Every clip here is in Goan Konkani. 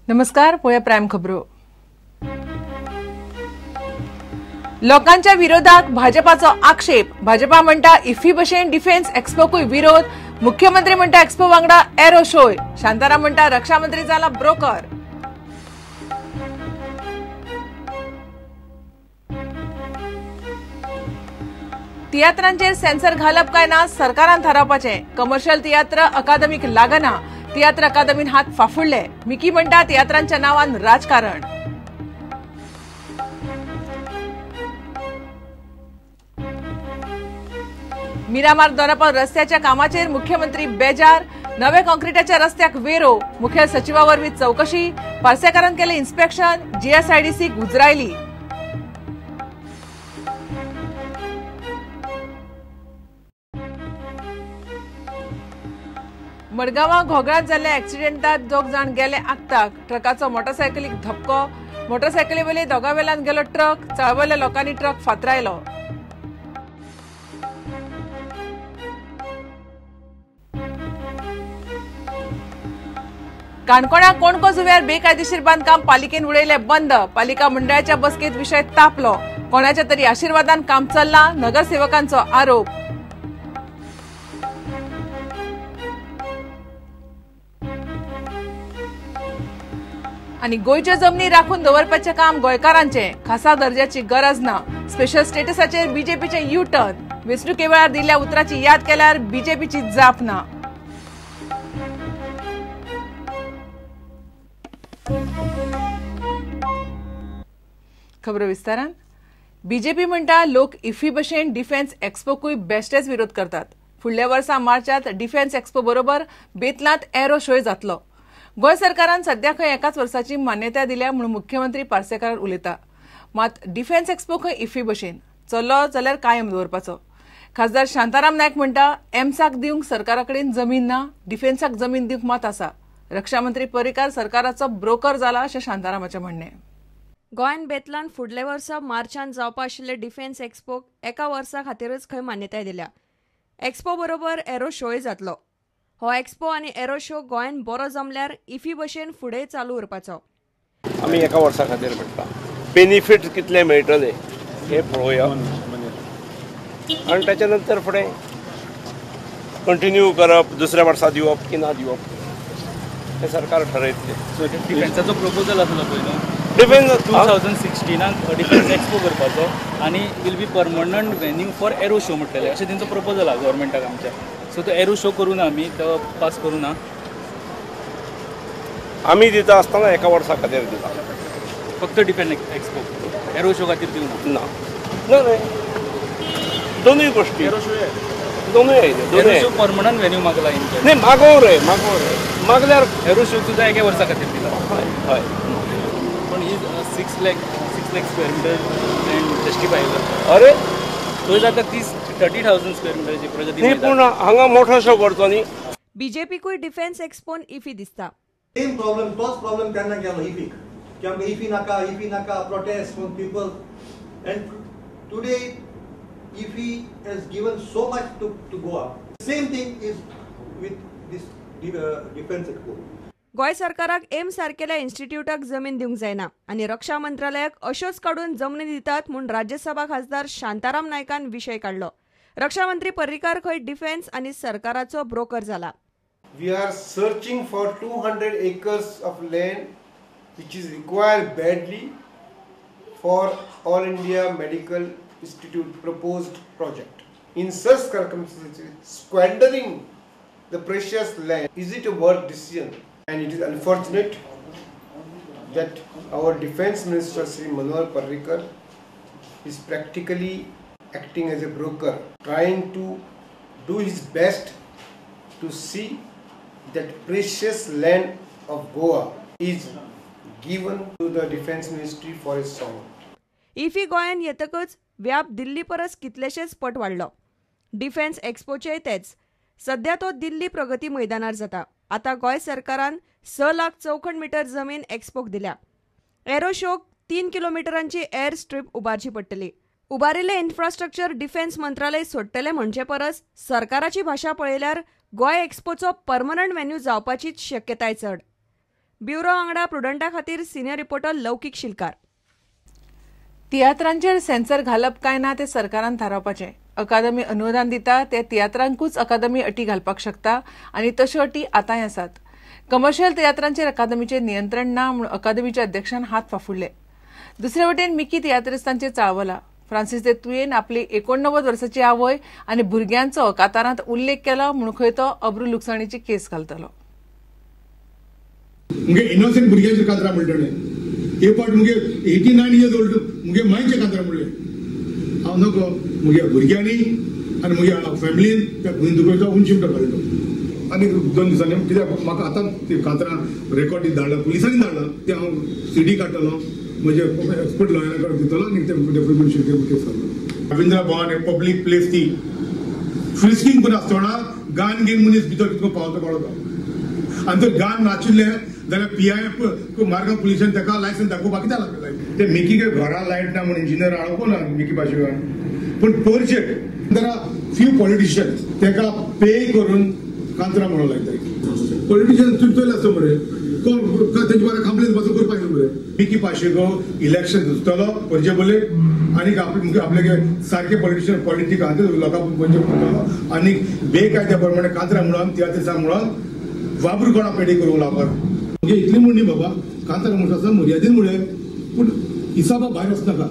नमस्कार, पळोवया प्रायम खबरो. लोकांच्या विरोधाक भाजपाचो आक्षेप. भाजपा म्हणटा इफ्फी भशेन डिफेन्स एक्स्पोकूय विरोध. मुख्यमंत्री म्हणटा एक्स्पो वांगडा एरो शोय. शांताराम म्हणटा रक्षा मंत्री जाला ब्रोकर. तियात्रांचेर सेन्सर घालप काय ना सरकारान थारावपाचें. कमर्शियल तियात्र अकादमीक लागना. तियात्र अकादमीन हात फाफुडले. मिकी म्हणटा तियात्रांच्या नांवान राजकारण. मिरामार दोनापावल रस्त्याच्या कामाचेर मुख्यमंत्री बेजार. नवे कॉन्क्रिटाच्या रस्त्याक वेरो. मुखेल सचिवा वरवीं चवकशी. पार्सेकारान केलें इन्स्पेक्शन. जीएसआयडीसी गुजरायली. मडगांवां घोगळांत जाल्ल्या एक्सिडेंटात दोग जाण गेले आक्ताक. ट्रकाचो मोटरसायकलीक धपको. मोटरसायकली वयले दोगां वेल्यान गेलो ट्रक. चाळवल्ल्या लोकांनी ट्रक फातरायलो. काणकोणा कोणको जुव्यार बेकायदेशीर बांदकाम पालिकेन उडयलें बंद. पालिका मंडळाच्या बसकेत विशय तापलो. कोणाच्या तरी आशीर्वादान काम चल्लां, नगरसेवकांचो आरोप. आनी गोंयच्यो जमनी राखून दवरपाचें काम गोंयकारांचें. खासा दर्जाची गरज ना. स्पेशल स्टेटसाचेर बीजेपीचें यू टर्न. वेंचणुके वेळार दिल्ल्या उतराची याद केल्यार बीजेपीची जाप ना. खबरो विस्तारान. बीजेपी म्हणटा लोक इफ्फी भशेन डिफेन्स एक्स्पोकूय बेश्टेच विरोध करतात. फुडल्या वर्सा मार्चांत डिफेन्स एक्स्पो बरोबर बेतलांत एरो शोय जातलो. गोंय सरकारान सद्या खंय एकाच वर्साची मान्यताय दिल्या म्हूण मुख्यमंत्री पार्सेकार उलयता. मात डिफेन्स एक्स्पो खंय इफ्फी भशेन चल्लो जाल्यार कायम दवरपाचो. खासदार शांताराम नायक म्हणटा एम्साक दिवंक सरकारा कडेन जमीन ना, डिफेन्साक जमीन दिवंक मात आसा. रक्षा मंत्री पर्रीकार सरकाराचो ब्रोकर जाला अशें शांतारामाचें म्हणणें. गोंयान बेतलान फुडल्या वर्सा मार्चान जावपा आशिल्ले डिफेन्स एक्स्पोक एका वर्सा खातीरच खंय मान्यताय दिल्या. एक्स्पो बरोबर एरो शोय जातलो. हो एक्स्पो आनी एरो शो गोंयान बरो जमल्यार इफ्फी भशेन फुडें चालू उरपाचो. आमी एका वर्सा खातीर म्हणटा बेनिफीट कितले मेळटले हे पळोवया आनी ताच्या नंतर फुडें कंटिन्यू करप, दुसऱ्या वर्सा दिवप की ना दिवप हें सरकार ठरयतलें. डिफेन्साचो प्रपोजल आसलो पळय न्हू, डिफेन्स 2016 डिफेन्स एक्स्पो करपाचो आनी will be permanent venue for aero show म्हटलेलें अशें तेंचो प्रपोजल आहा गव्हर्मेंटाक आमच्या. सो तो एरो शो करूं ना आमी, तो पास करूं ना. आमी दिता आसतना एका वर्सा खातीर दिता फक्त डिफेन्स एक्स्पो, एरो शो खातीर दिवना ना. ना दोनूय गोष्टी, दोनूय एरो शो परमनंट वेन्यू मागला. न्ही मागोवं रे, मागोवं रे, मागल्यार एरो शो सुद्दां एका वर्सा खातीर दिला. हय हय, पण ही 6 lakh square metre land justify करता. अरे थंय जाता 30,000 स्क्वेअर मिटरची प्रगती. न्ही पूण हांगा मोठो शो करचो न्ही. बीजेपीकूय डिफेन्स एक्स्पोन इफ्फी दिसता. सेम प्रॉब्लम, तोच प्रॉब्लम तेन्ना केलो इफ्फीक की आमकां इफ्फी नाका, इफ्फी नाका, protest from people. And today IFFI has given so much to Goa. Same thing is with this defence expo. Goa सरकाराक एम्स सारकेल्या इन्स्टिट्यूटाक जमीन दिवंक जायना आनी रक्षा मंत्रालयाक अश्योच काडून जमनी दितात म्हूण राज्यसभा खासदार शांताराम नायकान विशय काडलो. रक्षा मंत्री पर्रीकार खंय डिफेन्स आनी सरकाराचो ब्रोकर जाला. We are searching for 200 acres of land which is required badly for All India Medical Institute proposed project. In such circumstances, squandering the precious land, is it a worth decision? And it is unfortunate that our Defense Minister Shri Manohar Parrikar is practically acting as a broker, trying to do his best to see that precious land of Goa is given to the Defense Ministry for its song. IFFI गोंयान येतकच व्याप दिल्ली परस कितलेशेच पट वाडलो. डिफेन्स एक्स्पोचेय तेच. सध्या तो दिल्ली प्रगती मैदानार जाता. आतां गोंय सरकारान 6 लाख चौखण मिटर जमीन एक्स्पोक दिल्या. एरो शोक 3 किलोमिटरांची एअर स्ट्रीप उबारची पडटली. उबारिल्लें इन्फ्रास्ट्रक्चर डिफेन्स मंत्रालय सोडटलें म्हणचे परस सरकाराची भाशा पळयल्यार गोंय एक्स्पोचो परमनंट व्हेन्यू जावपाचीच शक्यताय चड. ब्युरो वांगडा प्रुडंटा खातीर सिनियर रिपोर्टर लौकीक शिलकार. तियात्रांचेर सेन्सर घालप काय ना ते सरकारान थारावपाचें. अकादमी अनुदान दिता ते तियात्रांकूच अकादमी अटी घालपाक शकता आनी तश्यो अटी आतांय आसात. कमर्शियल तियात्रांचेर अकादमीचें नियंत्रण ना म्हूण अकादमीच्या अध्यक्षान हात फाफुडले. दुसरे वटेन मिकी तियात्रिस्तांचेर चाळवला. फ्रांसीस दे तुयेन आपली 89 वर्साची आवय आनी भुरग्यांचो कातारांत उल्लेख केला म्हूण खंय तो अब्रू लुकसाणीची केस घालतलो. इनोसंट भुरग्यांचे कातरां म्हणटले एक फावट मुगे 89 इयर्स ओल्ड मुगे मायचे कातरां म्हणले हांव नको मुगे भुरग्यांनी आनी मुगे फॅमिलीन त्या हिंदू उंचिमटो काडलो आनी 2 दिसांनी कित्याक म्हाका आतां ती कातरां रेकॉर्ड धाडला पुलिसांनी धाडला ते हांव सीडी काडटलो म्हजे एक्सपर्ट लॉयरा कडेन दितलो आनी ते डेफिनेशन केस जालो. रविंद्र भवन एक पब्लीक प्लेस ती फ्रिस्कींग करून आसतना गान घेवन मनीस भितर कितको पावता कळटा आनी जर गान नाशिल्लें जाल्यार पी I Margao पुलिसान ताका लायसन्स दाखोवपाक कित्याक लागलें ते मिकी घरा लायट ना म्हूण इंजिनियर हाडोवपो ना मिकी पाशेगान पूण पोरचे there are few politicians ताका पे करून कांतरा म्हणूंक लायता. पॉलिटिशियन चुरचोले आसता मरे कोण तेजे बारा कंप्लेन पासून करपाक जाय मरे. मिकी पाशेगो इलेक्शन झुजतलो पोरजे बोले आनी आपल्यागे सारके पॉलिटिशियन पॉलिटिक आहा ते लोकांक पोरजे करतलो आनी बेकायद्या प्रमाणे कांतरा म्हणून तियात्रिसां म्हणून वाबरू कोणा पेडी करूंक लावपाक म्हणजे इतली म्हूण न्ही बाबा कांतार म्हणटा आसतना मर्यादेन म्हणलें पूण हिसाबा भायर वचनाका.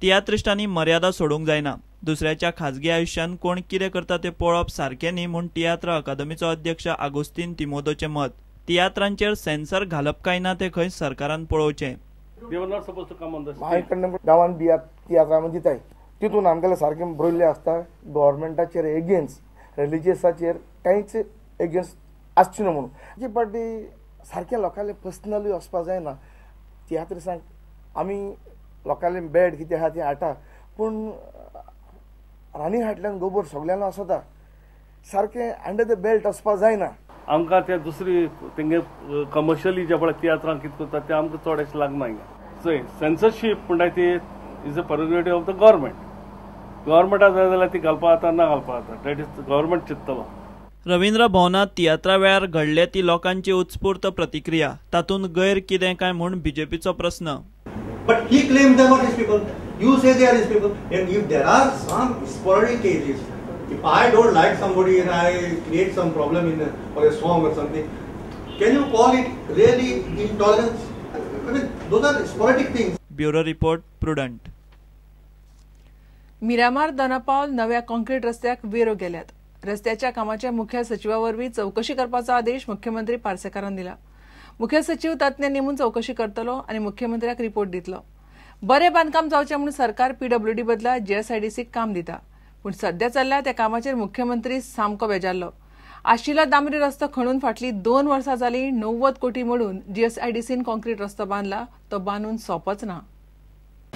तियात्रिस्टांनी मर्यादा सोडूंक जायना. दुसऱ्याच्या खाजगी आयुष्यान कोण कितें करता तें पळोवप सारकें न्ही म्हूण तियात्र अकादमीचो अध्यक्ष आगोस्तीन तिमोदोचें मत. तियात्रांचेर सेन्सर घालप काय ना तें खंय सरकारान पळोवचें. गांवान बिया तियात्रां दिताय तितून आमगेले सारकें बरयल्लें आसता गव्हर्मेंटाचेर एगेन्स्ट रिलिजियसाचेर कांयच एगेन्स्ट आसचें न्हू म्हणून जे पाटी सारकें लोकांले पर्सनली वचपा जायना. तियात्रिसांक आमी लोकांले बेड कितें आहा तें हाडटा पूण रानी हाटल्यान गोबर सगल्यांलो आसता सारकें अंडर the belt वचपा जायना. आमकां ते दुसरी तेंगे कमर्शियली जे पळय तियात्रां कितें करता ते आमकां चड अशें लागना. चोय सेन्सरशीप म्हणटा ती is a prerogative of the government. गव्हर्मेंटा जाय जाल्यार ती घालपा जाता ना घालपा जाता that is government चिंततलो. रवींद्र भवनांत तियात्रा वेळार घडले ती लोकांची उत्स्फूर्त प्रतिक्रिया तातूंत गैर कितें काय म्हूण बीजेपीचो प्रस्न. But he claims they are not his people. You say they are his people. And if there are some sporadic cases, if I don't like somebody and I create some problem in a, or a song or something, can you call it really intolerance? I mean, those are sporadic things. Bureau report, Prudent. Miramar Dona Paula नव्या कॉन्क्रीट रस्त्याक वेरो गेल्यात. रस्त्याच्या कामाच्या मुख्य सचिवा वरवीं चवकशी करपाचो आदेश मुख्यमंत्री पार्सेकारान दिला. मुख्य सचिव तज्ञ नेमून चवकशी करतलो आनी मुख्यमंत्र्याक रिपोर्ट दितलो. बरें बांदकाम जावचें म्हूण सरकार पीडब्ल्यूडी बदला जीएसआयडीसीक काम दिता पूण सध्या चल्ल्या त्या कामाचेर मुख्यमंत्री सामको बेजारलो. आशिला दामरी रस्तो खणून फाटली 2 वर्सां जाली 90 कोटी मोडून जीएसआयडीसीन कॉन्क्रीट रस्तो बांदला तो बांदून सोंपोच ना.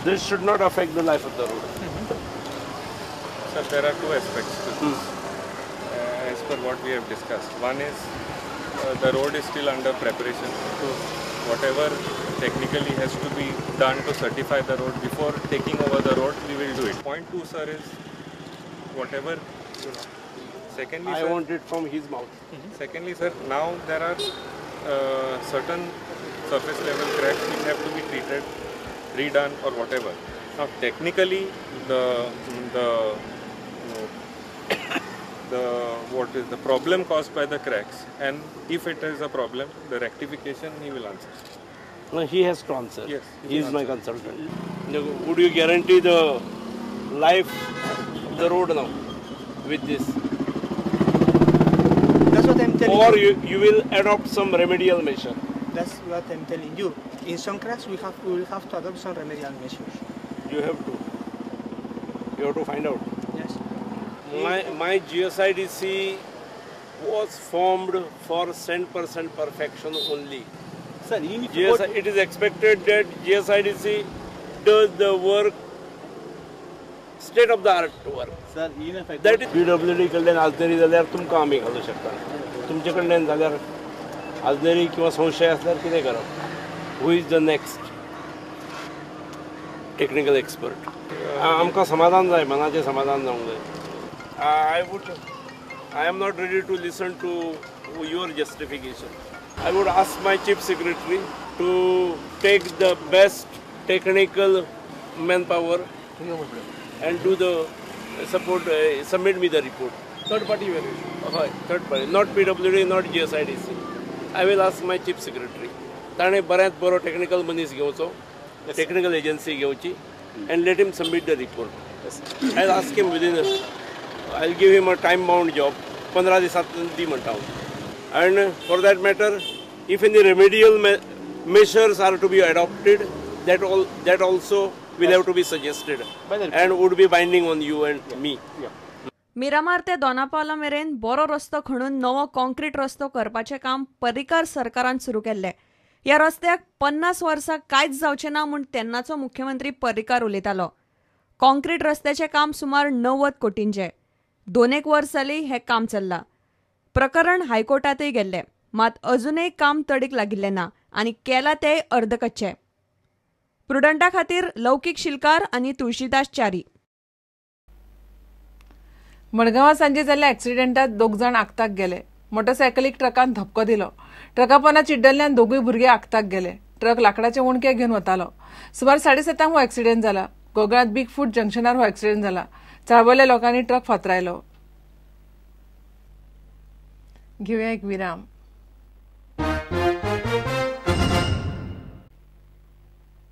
This should not affect the life of the road. Sir, there are two aspects to this. As per what we have discussed, one is the road is still under preparation. So whatever technically has to be done to certify the road before taking over the road, we will do it. Point 2, sir, is whatever, you know. Secondly, I sir, want it from his mouth. Secondly, sir, now there are certain surface level cracks which have to be treated, redone or whatever. Now technically, the what is the problem caused by the cracks, and if it is a problem, the rectification he will answer. No, he has to answer. Yes, he is my consultant. Would you guarantee the life of the road now with this? That's what I'm telling or you. Or you will adopt some remedial measure. That's what I'm telling you. In some cracks, we will have to adopt some remedial measures. You have to. You have to find out. Yes. My GSIDC was formed for 100% perfection only. Sir, it is expected that GSIDC does the work, state of the art work. Sir, even if I that is PWD कडल्यान आजनेरी जाल्यार तुमकां आमी घालूं शकता. तुमचे कडल्यान जाल्यार आजनेरी किंवा संशय आसल्यार कितें करप? Who is the next technical expert? आमकां समाधान जाय, मनाचें समाधान जावंक जाय. I am not ready to listen to your justification. I would ask my chief secretary to take the best technical manpower and do the support, submit me the report. Third party evaluation. हय, third party, not PWD, not GSIDC. I will ask my chief secretary. ताणें बऱ्यांत बरो टेक्निकल मनीस घेवचो, टेक्निकल एजन्सी घेवची and let him submit the report. I will ask him within, I will give him a time bound job, 15 दिसांत दी म्हणटा हांव. And for that matter, if any remedial measures are to be adopted, that also will have to be suggested and would be binding on you and me. Miramar ते दोनापावला मेरेन बरो रस्तो खणून नवो कॉन्क्रीट रस्तो करपाचें काम पर्रीकार सरकारान सुरू केल्लें. ह्या रस्त्याक 50 वर्सां कांयच जावचें ना म्हूण तेन्नाचो मुख्यमंत्री पर्रीकार उलयतालो. कॉन्क्रीट रस्त्याचें काम सुमार 90 कोटींचें. 2-1 वर्स जालीं हें काम चल्लां. प्रकरण हायकोर्टांतय गेल्लें, मात अजुनय काम तडीक लागिल्लें ना आनी केलां तेंय अर्दकच्चें. प्रुडंटा खातीर लौकीक शिलकार आनी तुळशीदास च्यारी. मडगांवां सांजे जाल्ल्या एक्सिडेंटात 2 जाण आक्ताक गेले. मोटरसायकलीक ट्रकान धपको दिलो. ट्रका पोंदा चिड्डल्ल्यान 2 भुरगे आक्ताक गेले. ट्रक लाकडाचे उणके घेवन वतालो. सुमार 7:30 हो एक्सिडेंट जाला. गोगळांत बिग फूट जंक्शनार हो एक्सिडेंट जाला. चाळवल्ल्या लोकांनी ट्रक फातरायलो. घेवया एक विराम.